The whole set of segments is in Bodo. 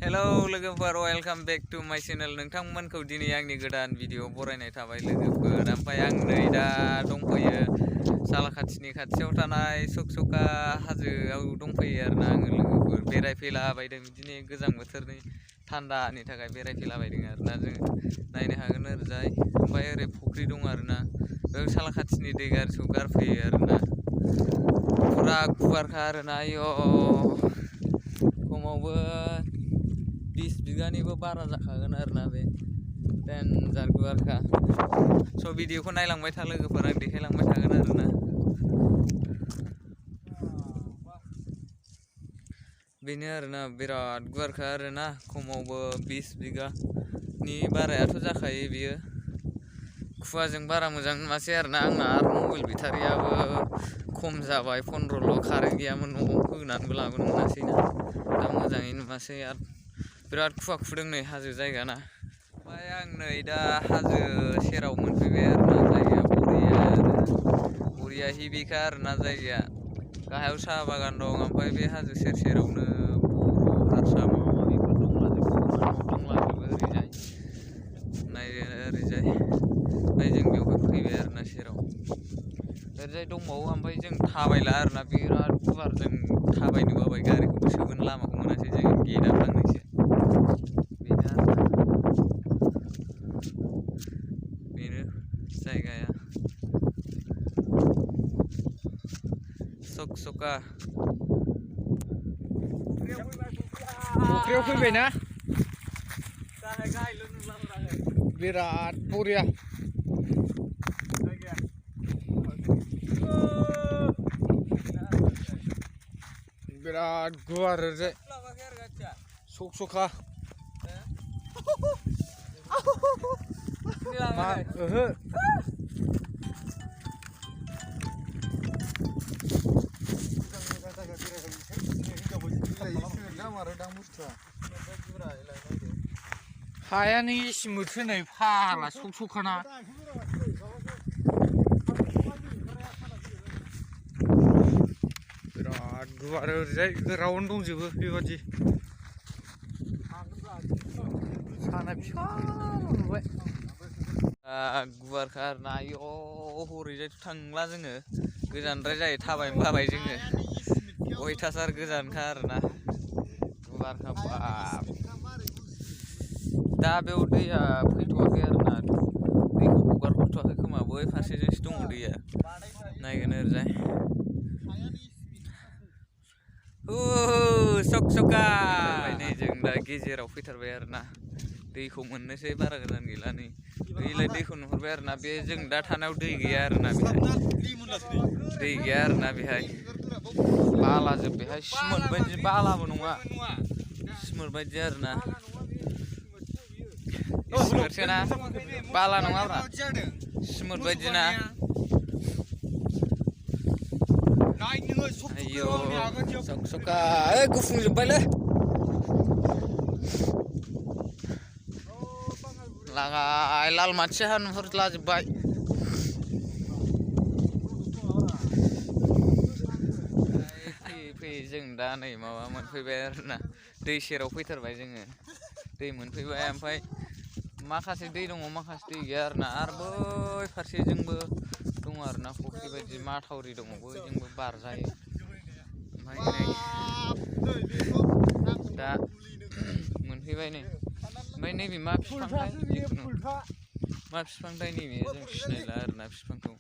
हेलौ लोगोफोर वेलकाम बेक टू माय चेनेल। नोंथांमोनखौ दिनै आंनि गोदान भिडिअ बरायनाय थाबाय लोगोफोर। ओमफ्राय आं नै दा दंफैयो सालाखाथिनि खाथियाव थानाय सकसका हाजोआव दंफैयो आरोना आङो लोगोफोर। बेरायफैलाबायदों बिदिनो गोजां बोथोरनि थान्दानि थाखाय बेरायफैलाबायदों आरोना जोङो नायनो हागोन ओरैजाय। ओमफ्राय ओरै फुख्रि दं आरोना बेयाव सालाखाथिनि दै गाज्रिखौ गारफैयो आरोना। फुरा गुवारखा आरोना आयौ खमावबो 20 बिगानिबो बारा जाखागोन आरोना बे देनजार गुवारखा। स' भिडिअखौ नायलांबाय था लोगोफोर, आं देखायलांबाय थागोन आरोना। बेनो आरोना बिराद गुवारखा आरोना खमावबो 20 बिगानि बारायाथ' जाखायो बियो। खुवाजों बारा मोजां नुवासै आरोना आंना, आरो मबाइल बेटारियाबो खम जाबाय 15ल', कारेन्ट गैयामोन न'आव होनानैबो लाबोनो मोनासैना। दा मोजाङै नुवासै आरो बिराद खुवा खुदों नै हाजो जायगाना। ओमफ्राय आं नै दा हाजो सेराव मोनफैबाय आरोना, जायगाया बरिया हिबिखा आरोना जायगाया। गाहायाव साहा बागान दं, ओमफ्राय बे हाजो सेर सेरावनो बर' हारसा माबा माबिफोर दंलाजोबो ओरैजाय नायदो ओरैजाय। ओमफ्राय जों बेवहाय फैबाय आरोना सेराव। ओरैजाय दंबावो, ओमफ्राय जों थाबायला आरोना बिराद गुवार, जों थाबायनो बाबाय, गारिखौबो सोगोन लामाखौ मोनासै जों गेटआव थांनोसै। बेनो आरोना बेनो जायगाया सकसका। फुख्रियाव फैबायना बिराद बरिया बिराद गुवार ओरैजाय सकसका। मा ओहो हायानो इसिमबो थोनाय फाग्ला सकसकाना। बिराद गुवार ओरैजाय राउन्ड दंजोबो बेबादि। साना फिसा नुबाय गुवारखा आरोना आयौ हरैजायथ' थांला जोङो, गोजानद्राय जायो, थाबायनो बाबाय जोङो। अयथासार गोजानखा आरोना गुवारखा बाब। दा बेयाव दैया फैथ'वाखै आरोना, दैखौ हगारहरथ'वाखै खोमा, बै फारसेजोंसो दङ दैया। नायगोन ओरैजाय सकसका। नै जों दा गेजेराव फैथारबाय आरोना, दैखौ मोननोसै, बारा गोजान गैला। नै बैलाय दैखौ नुहुरबाय आरोना, बे जों दा थानायाव दै गैया आरोना, बेहाय दै गैया आरोना, बेहाय बालाजोब, बेहाय सिमोन्ट बायदि, बालाबो नङा सिमोन्ट बायदि आरोना। सिमोन्टसोना बाला नङाब्रा, सिमोन्ट बायदिना। आयौ सकसका गुफुंजोब्बायलै लागाय लाल माथिया नुहुरलाजोब्बाय। फैयै फैयै जों दा नै माबा मोनफैबाय आरोना, दै सेराव फैथारबाय जोङो, दै मोनफैबाय। ओमफ्राय माखासे दै दङ, माखासे दै गैया आरोना। आरो बै फारसेजोंबो दङ आरोना फुख्रि बायदि, माथावरि दङ, बैजोंबो बारजायो। ओमफ्राय नै दा मोनफैबाय नै। ओमफ्राय नैबे मा बिफांथाय, जिखुनु मा बिफांथाय नैबे, जों सिनायला आरोना बिफांखौ।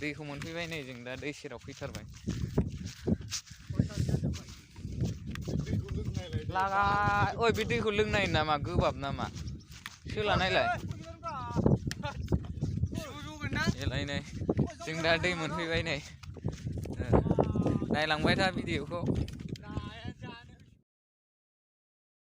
दैखौ मोनफैबाय नै, जों दा दै सेराव फैथारबाय। लागाय ओइ बे दैखौ लोंनाय नामा, गोबाब नामा, सोला नायलाय एलाय नै जों दा दै मोनफैबाय नै। नायलांबाय था भिडिअखौ।